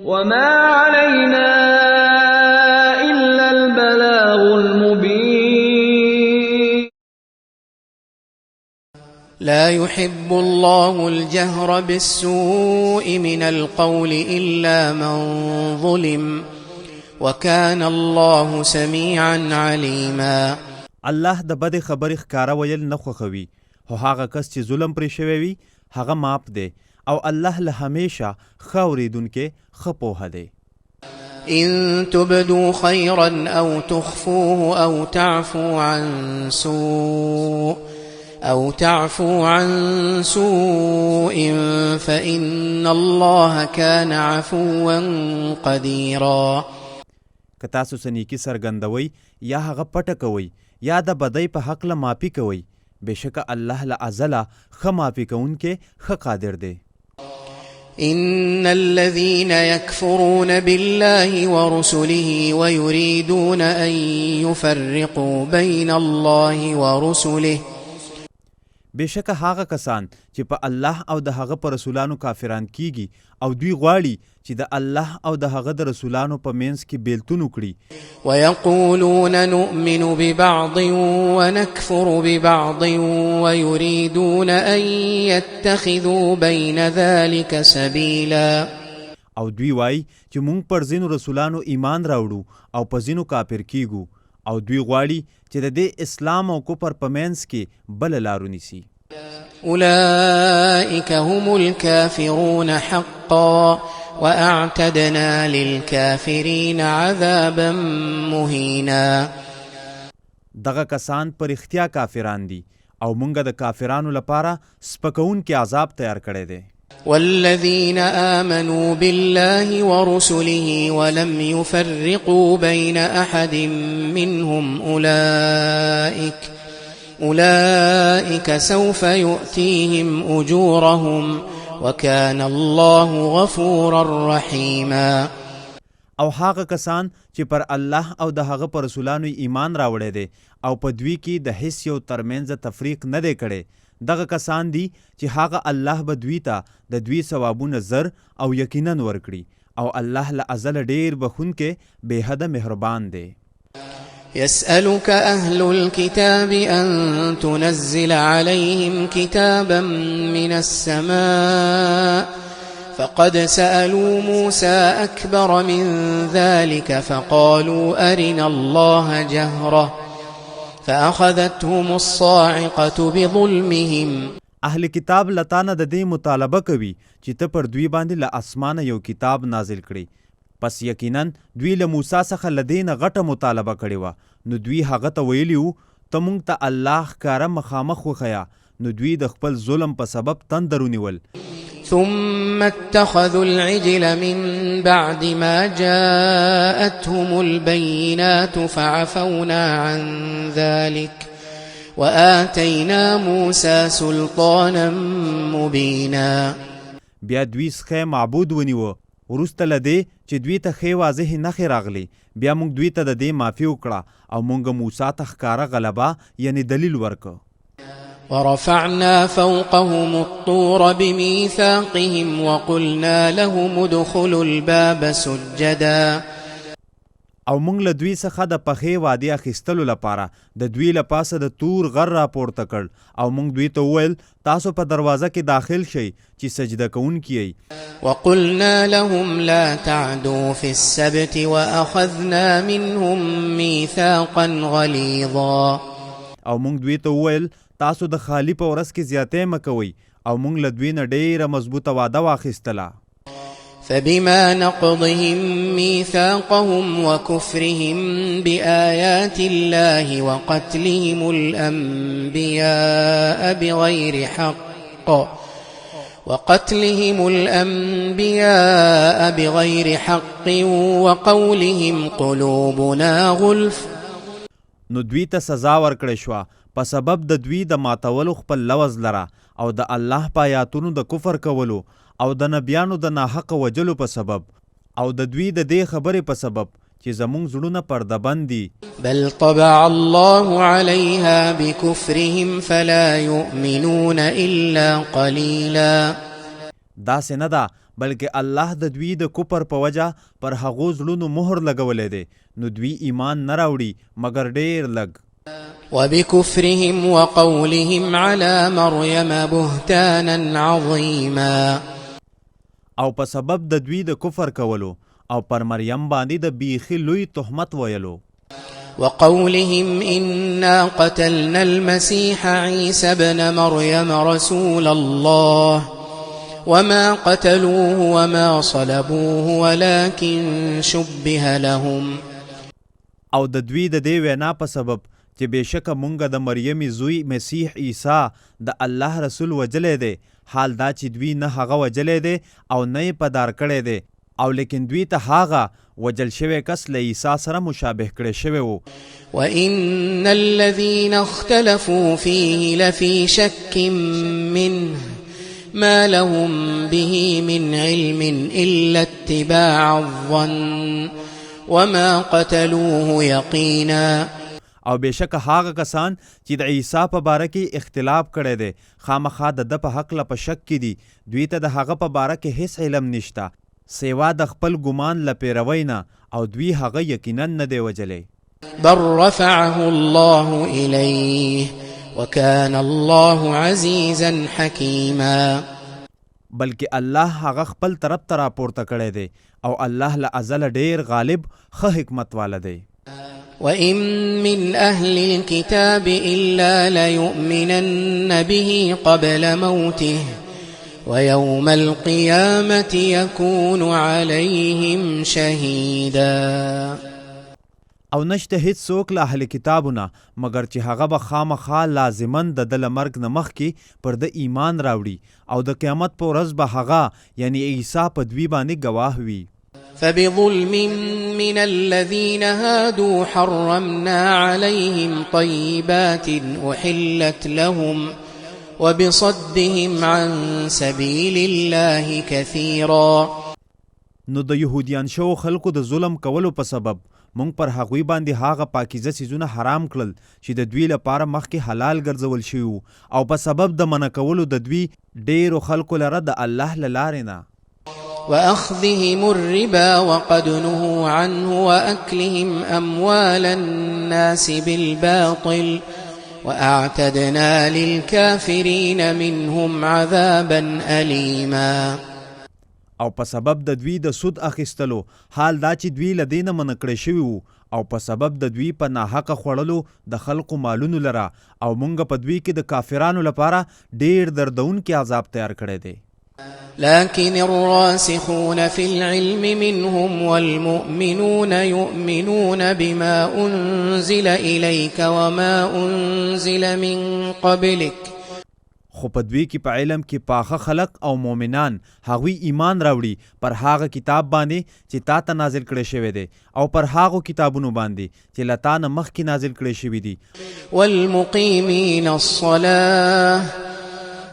وما علينا إلا البلاغ المبين. لا يحب الله الجهر بالسوء من القول إلا من ظلم وكان الله سميعا عليما. الله د بدې خبرې ښکاره ویل نه خوښوي، خو هغه کس چې ظلم پرې شوی وي هغه معاف دی، او الله له همېشه ښه اورېدونکی ښه پوه دی. إن تبدوا خيرا أو تخفوه أو تعفو عن سوء أو تعفو عن سوء فإن الله كان عفوا قديرا. که تاسو څه نېکي څرګندوئ یا هغه پټه کوئ یا د بدۍ په هکله معافي کوئ، بېشکه الله له ازله ښه معافي کوونکی ښه قادر دی. إن الذين يكفرون بالله ورسله ويريدون أن يفرقوا بين الله ورسله. بېشکه هغه کسان چې په الله او د هغه په رسولانو کافران کېږي او دوی غواړي چې د الله او د هغه د رسولانو په منځ کې بېلتون وکړي. ويقولون نؤمن ببعض ونكفر ببعض ويريدون أن يتخذوا بين ذلك سبيلا. او دوی وايي چې مونږ پر ځینو رسولانو ایمان راوړو او په ځینو کافر کېږو، او دوی غواړي چې د دې اسلام او کفر په منځ کې بله لار ونیسي. أولئك هم الكافرون حقا وأعتدنا للكافرين عذابا مهينا. دغه کسان په رښتیا کافران دي او مونږ د کافرانو لپاره سپکوونکی عذاب تیار کړی دی. والذين آمنوا بالله ورسله ولم يفرقوا بين أحد منهم أولئك سوف يؤتيهم أجورهم وكان الله غفورا رحيما. او هغه کسان چې پر الله او د هغه پر رسولانو یې ایمان راوړی دی او په دوی کې د هیڅ یو ترمنځ تفریق نه دی کړی، دغه کسان دي چې هغه الله به دوی ته د دوی ثوابونه زر او یقینا ورکړي، او الله له ازله ډېر بښونکی بې حده مهربان دی. يسألك أهل الكتاب أن تنزل عليهم كتابا من السماء فقد سألوا موسى أكبر من ذلك فقالوا أرنا الله جهرة فأخذتهم الصاعقة بظلمهم. اهل کتاب له تا نه د دې مطالبه کوي چې ته پر دوی باندې له اسمانه یو کتاب نازل کړې، پس یقینا دوی له موسی څخه له دې نه غټه مطالبه کړې وه، نو دوی هغه ته ویلي وو، ته مونږ ته الله ښکاره مخامخ وښیه، نو دوی د خپل ظلم په سبب تندر ونیول. ثم اتخذوا العجل من بعد ما جاءتهم البينات فعفونا عن ذلك وآتينا موسى سلطانا مبينا. بیا دوی سخی معبود ونیوه، وروسته له دې چې دوی ته ښې واضحې نښې راغلې، بیا موږ دوی ته د دې معافي وکړه او موږ موسی ته ښکاره غلبه یعنې دلیل ورکړ. ورفعنا فوقهم الطور بميثاقهم وقلنا لهم ادخلوا الباب سجدا. او موږ له دوی څخه د پخې وعدې اخیستلو لپاره د دوی له پاسه د طور غر راپورته کړ، او موږ دوی ته وویل، تاسو په دروازه کې داخل شئ چې سجده کوونکي یئ. وقلنا لهم لا تعدوا في السبت وأخذنا منهم ميثاقا غليظا. او موږ دوی ته وویل، تاسو د خالي په ورځ کې زیاتی مه کوئ، او موږ له دوی نه ډېره مضبوطه وعده واخیستله. فبما نقضهم ميثاقهم وكفرهم بآيات الله وقتلهم الأنبياء بغير حق وقتلهم الأنبياء بغير حق وقولهم قلوبنا غلف. نو دوی ته سزا ورکړې شوه په سبب د دوی د ماتولو خپل لوظ لره او د الله په آیاتونو د کفر کولو او د نبیانو د ناحقه وژلو په سبب او د دوی د دې خبرې په سبب چې زمونږ زړونه پرده بند دي. بل طبع الله عليها بكفرهم فلا يؤمنون إلا قليلا. داسې نه ده، بلکې الله د دوی د کفر په وجه پر هغو زړونو مهر لګولی دی، نو دوی ایمان نه راوړي مګر ډېر لږ. وبکفرهم وقولهم علی مریم بهتانا عظیما. او په سبب د دوی د کفر کولو او پر مریم باندې د بیخي لوی تهمت ویلو. وقولهم انا قتلنا المسيح عيسى ابن مريم رسول الله وما قتلوه وما صلبوه ولكن شبه لهم. او د دوی د دې وینا په سبب چې بېشکه مونږ د مریمې زوی مسیح عیسی د الله رسول وژلی دی، حال دا چې دوی نه هغه وژلی دی او نه یې په دار کړی دی، او لیکن دوی ته هغه، وژل شوی کس، له عیسی سره مشابه کړی شوی وو. وان الذین اختلفوا فیه لفی شک منه ما لهم به من علم الا اتباع الظن وما قتلوه یقینا. او بېشکه هغه کسان چې د عیسی په باره کې یې اختلاف کړی دی، خامخا د ده په هکله په شک کې دي، دوی ته د هغه په باره کې هېڅ علم نشته، سوا د خپل ګمان له پېروۍ نه، او دوی هغه یقینا نه دی وژلی. بل رفعه الله الیه وکان الله عزیزا حکیما. بلکې الله هغه خپل طرف ته راپورته کړی دی، او الله له ازله ډېر غالب، ښه حکمت واله دی. وإن من أهل الكتاب إلا ليؤمنن به قبل موته ويوم القيامة يكون عليهم شهيدا. او نشته هیڅ څوک له اهل کتابو نه مګر چې هغه به خامخا لازماً د ده له مرګ نه مخکې پر ده ایمان راوړي او د قیامت په ورځ به هغه، یعنی عیسی، په دوی باندې ګواه وي. فبظلم من الذين هادوا حرمنا عليهم طيبات أحلت لهم وبصدهم عن سبيل الله كثيرا. نو د یهودیان شوو خلکو د ظلم کولو په سبب مونږ پر هغوی باندې هغه پاکیزه څیزونه حرام کړل چې د دوی لپاره مخکې حلال ګرځول شوي وو او په سبب د منع کولو د دوی ډېرو خلکو لره د الله له لارې نه. وأخذهم الربا وقد نهوا عنه وأكلهم أموال الناس بالباطل وأعتدنا للكافرين منهم عذابا أليما. او په سبب د دوی د سود اخیستلو، حال دا چې دوی له دې نه منع کړی شوي وو، او په سبب د دوی په ناحقه خوړلو د خلقو مالونو لره، او مونږ په دوی کې د کافرانو لپاره ډېر دردونکی عذاب تیار کړی دی. لكن الراسخون في العلم منهم والمؤمنون يؤمنون بما أنزل إليك وما أنزل من قبلك. خو په دوی کې په علم کې پاخه خلق او مؤمنان هغوی ایمان راوړي پر هغه کتاب باندې چې تا ته نازل کړی شوی دی او پر هغو کتابونو باندې چې له تا نه مخکې نازل کړی شوي دي. والمقیمین الصلاة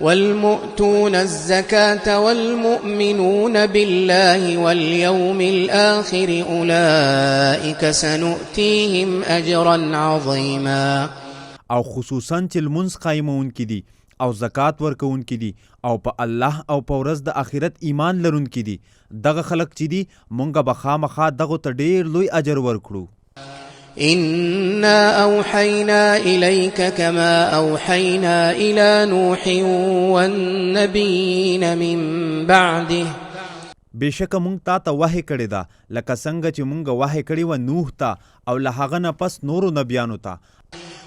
والمؤتون الزکاة والمؤمنون بالله واليوم الآخر أولئک سنؤتیهم أجرا عظیما. او خصوصا چې لمونځ قایموونکي دي او زکات ورکوونکي دي او په الله او په ورځ د آخرت ایمان لرونکي دي، دغه خلک چې دي مونږ به خامخا دغو ته ډېر لوی اجر ورکړو. انا اوحینا الیک کما اوحینا الی نوح والنبیین من بعده. بېشکه مونږ تا ته وحې کړې ده لکه څنګه چې مونږ وحې کړې وه نوح ته او له هغه نه پس نورو نبیانو ته.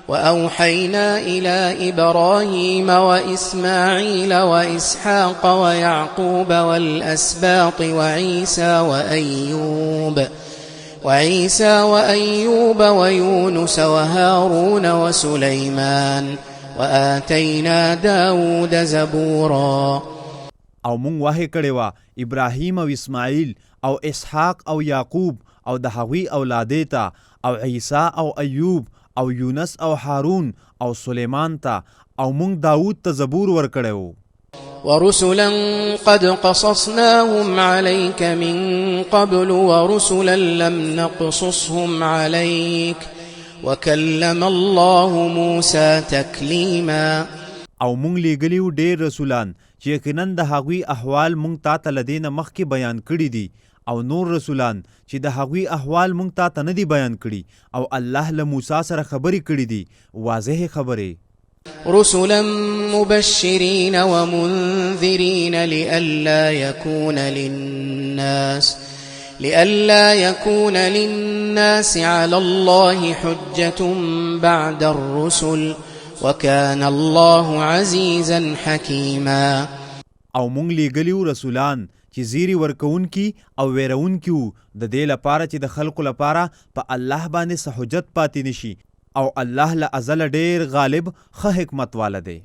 وأوحينا إلى إبراهيم وإسماعيل وإسحاق ويعقوب والأسباط وعيسى وأيوب وعيسى وأيوب ويونس وهارون وسليمان وآتينا داود زبورا. او مونږ وحې کړې وه ابراهیم او اسماعیل او اسحاق او یعقوب او د هغوی اولادې ته او عیسی او ایوب او یونس او هارون او سلیمان ته او مونږ داود ته زبور ورکړی وو. ورسلا قد قصصناهم عليك من قبل ورسلا لم نقصصهم عليك وکلم الله موسی تکلیما. او مونږ لیږلي وو ډېر رسولان چې یقینا د هغوی احوال مونږ تاته له دې نه مخکې بیان کړي دي او نور رسولان چې د هغوی احوال مونږ تاته نه دي بیان کړي او الله له موسی سره خبرې کړي دي واضحې خبرې. رسلا مبشرين ومنذرين لئلا يكون للناس لئلا يكون للناس على الله حجة بعد الرسل وكان الله عزيزا حكيما. او مونږ لېږلي وو رسولان چې زېري ورکوونکي او وېروونکي وو د دې لپاره چې د خلکو لپاره په الله باندې څه حجت پاتې نه شي او الله له ازله ډېر غالب ښه حکمت واله دی.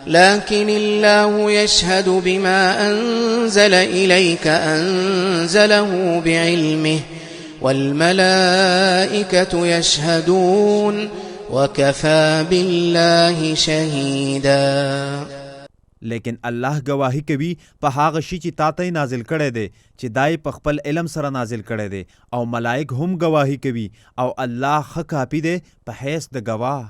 لكن الله يشهد بما أنزل إليك أنزله بعلمه والملائكة يشهدون وكفى بالله شهيدا. لیکن الله ګواهي کوي په هغه شي چې تاته یې نازل کړی دی چې دا یې په خپل علم سره نازل کړی دی او ملائک هم ګواهي کوي او الله ښه کافي دی په حیث د ګواه.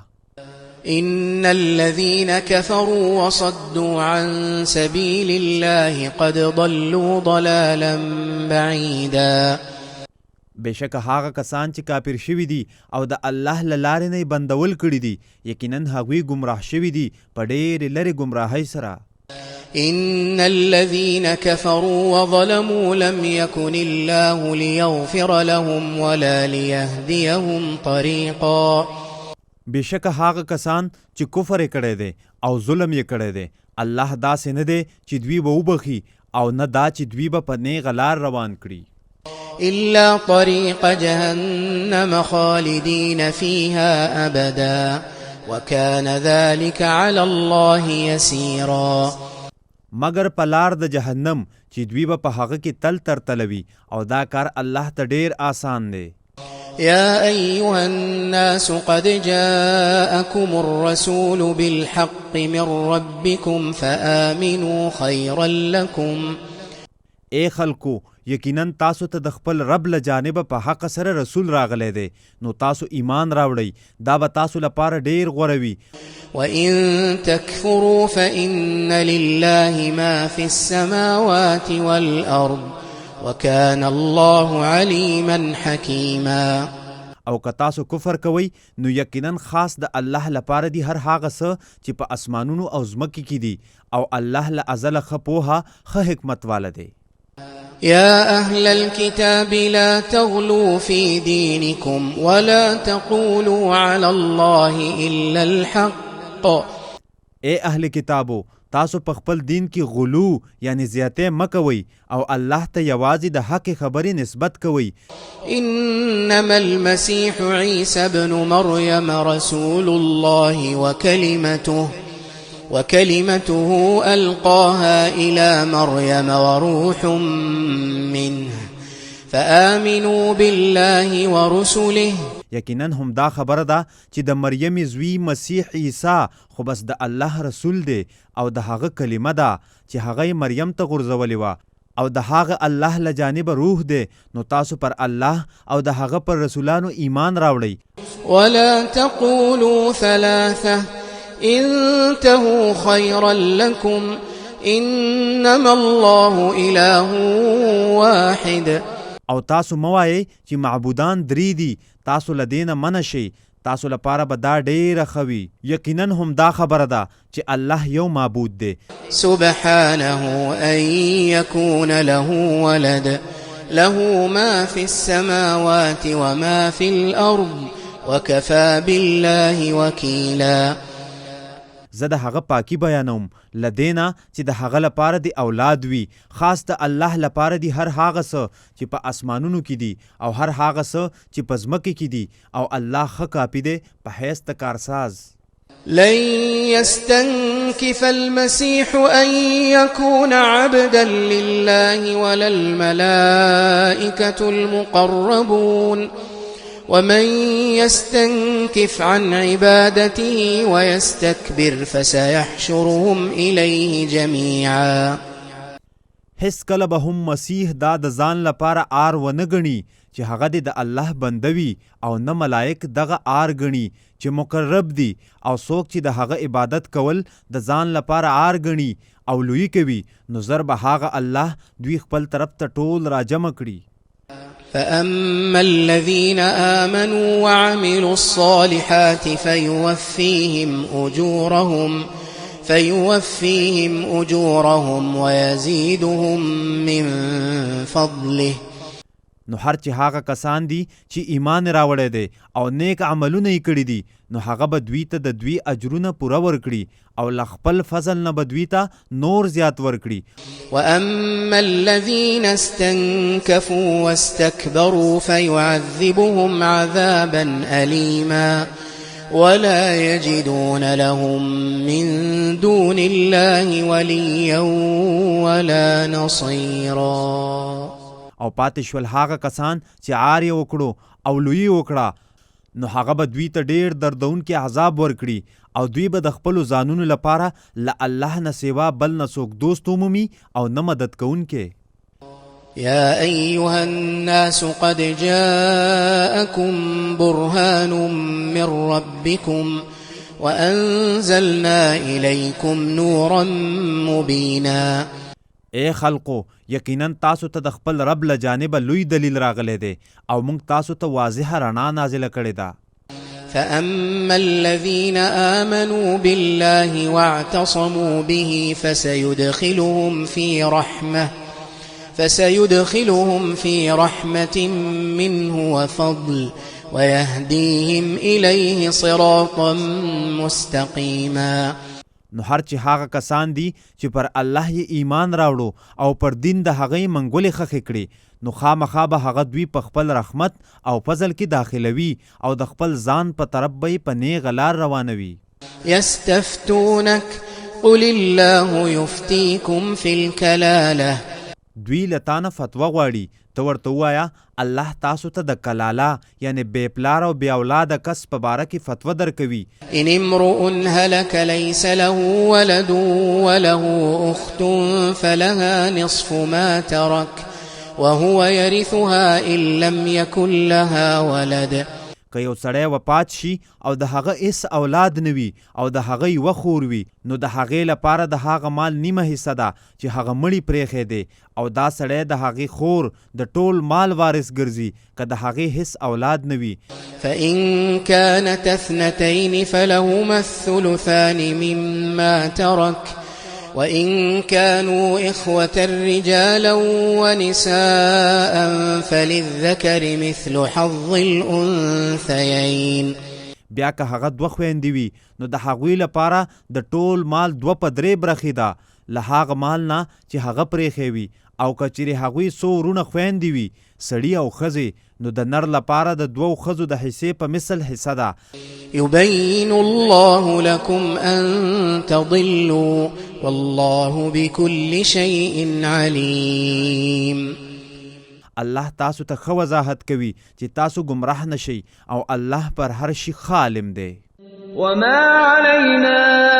ان الذين كفروا وصدوا عن سبيل الله قد ضلوا ضلالا بعيدا. بېشکه هغه کسان چې کافر شوي دي او د الله له لارې نه یې بندول کړي دي، یقینا هغوی ګمراه شوي دي په ډېرې لرې ګمراهۍ سره. ان الذين كفروا وظلموا لم يكن الله ليغفر لهم ولا ليهديهم طريقا. بېشکه هغه کسان چې کفر یې کړی دی او ظلم یې کړی دی، الله داسې نه دی چې دوی به وبخښي او نه دا چې دوی به په نېغه لار روان کړي. الا طريق جهنم خالدين فيها ابدا وكان ذلك على الله يسيرا. مګر په لار د جهنم چې دوی به په هغه کې تل تر تله وي او دا کار الله ته ډېر آسان دی. يا أيها الناس قد جاءكم الرسول بالحق من ربكم فآمنوا خيرا لكم. اې خلکو! یقینا تاسو ته د خپل رب له جانبه په حقه سره رسول راغلی دی، نو تاسو ایمان راوړئ، دا به تاسو لپاره ډېر غوره وي. وإن تكفروا فإن لله ما في السماوات والأرض وكان الله عليما حكيما. او که تاسو کفر کوئ نو یقینا خاص د الله لپاره دي هر هغه څه چې په اسمانونو او ځمکې کې دي او الله له ازله ښه پوهه ښه حکمت واله دی. يا أهل الكتاب لا تغلوا في دينكم ولا تقولوا على الله إلا الحق. اې اهل کتابو! تاسو په خپل دین کې غلو یعنې زیاتی مه کوئ او الله ته یوازې د حقې خبرې نسبت کوئ. انما المسيح عيسى ابن مريم رسول الله وكلمته وكلمته ألقاها إلى مريم وروح منه فآمنوا بالله ورسله. یقینا همدا خبره ده چې د مریمې زوی مسیح عیسی خو بس د الله رسول دی او د هغه کلمه ده چې هغه یې مریم ته غورځولې وه او د هغه الله له جانبه روح دی، نو تاسو پر الله او د هغه پر رسولانو ایمان راوړئ. ولا تقولوا ثلاثة انتهوا خيرا لكم انما الله اله واحد. او تاسو مه وایئ چې معبودان درې دي، تاسو له دې نه منع شئ، تاسو لپاره به دا ډېره ښه وي. یقینا همدا خبره ده چې الله یو معبود دی. سبحانه ان يكون له ولد له ما في السماوات وما في الارض وكفى بالله وكيلا. زه د هغه پاکي بیانوم له دې نه چې د هغه لپاره دې اولاد وي، خاص د الله لپاره دي هر هغه څه چې په اسمانونو کې دي او هر هغه څه چې په ځمکې کې دي او الله ښه کافي دی په حیث د کارساز. لن يستنكف المسيح أن يكون عبدا لله ولا الملائكة المقربون ومن يستنكف عن عبادته ويستكبر فسيحشرهم إليه جميعا. هېڅکله به هم مسیح دا د ځان لپاره عار ونه ګڼي چې هغه دې د الله بنده وي او نه ملائک دغه عار ګڼي چې مقرب دي او څوک چې د هغه عبادت کول د ځان لپاره عار ګڼي او لویي کوي، نو زر به هغه الله دوی خپل طرف ته ټول راجمع کړي. فأما الذين آمنوا وعملوا الصالحات فيوفيهم أجورهم ويزيدهم من فضله. نو هر چې هغه کسان دي چې ایمان یې راوړی دی او نیک عملونه یې کړي دي، نو هغه به دوی ته د دوی اجرونه پوره ورکړي او له خپل فضل نه به دوی ته نور زیات ورکړي. وأما الذين استنكفوا واستكبروا فيعذبهم عذابا أليما ولا يجدون لهم من دون الله وليا ولا نصيرا. او پاتې شول هغه کسان چې عار یې وکړو او لویي یې وکړه، نو هغه به دوی ته ډېر دردونکی عذاب ورکړي او دوی به د خپلو ځانونو لپاره له الله نه سوا بل نه څوک دوست ومومي او نه مدد کوونکی. يا أيها الناس قد جاءكم برهان من ربكم وأنزلنا إليكم نورا مبينا. ای خلقو! یقینا تاسو ته د خپل رب له جانبه لوی دلیل راغلی دی او مونږ تاسو ته واضحه رڼا نازله کړې ده. فأما الذين آمنوا بالله واعتصموا به فسيدخلهم في رحمة منه وفضل ويهديهم إليه صراطا مستقيما. نو هر چې هغه کسان دي چې پر الله یې ایمان راوړو او پر دین د هغه یې منګولې ښخې کړې، نو خامخا به هغه دوی په خپل رحمت او فضل کې داخلوي او د خپل ځان په طرف به یې په نېغه لار روانوي. يستفتونک قل الله يفتيکم في الکلالة. دوی له تا نه فتوا غواړي، ته ورته ووایه، الله تاسو ته د کلاله، یعنې بې پلاره او بې اولاده کس په باره کې فتوا درکوي. ان امرؤ هلک لیس له ولد وله اخت فلها نصف ما ترک وهو یرثها ان لم یکن لها ولد. که یو سړی وفات شي او د هغه هیڅ اولاد نه وي او د هغه یوه خور وي، نو د هغې لپاره د هغه مال نیمه حصه ده چې هغه مړي پرېښی دی او دا سړی د هغې خور د ټول مال وارث ګرځي که د هغې هیڅ اولاد نه وي. فإن كانتا اثنتين فلهما الثلثان مما ترك وإن كانوا إخوة رجالا ونساء فللذكر مثل حظ الأنثيين. بیا که هغه دوه خویندې وي نو د هغوی لپاره د ټول مال دوه په درې برخې ده له هغه مال نه چې هغه پرېښی وي، او که چېرې هغوی څو وروڼه خویندې وي، سړي او ښځې، نو د نر لپاره د دوو ښځو د حصې په مثل حصه ده. يبين الله لكم أن تضلوا والله بكل شيء عليم. الله تاسو ته ښه وضاحت کوي چې تاسو ګمراه نه شئ، او الله پر هر شي ښه عالم دی. وما علينا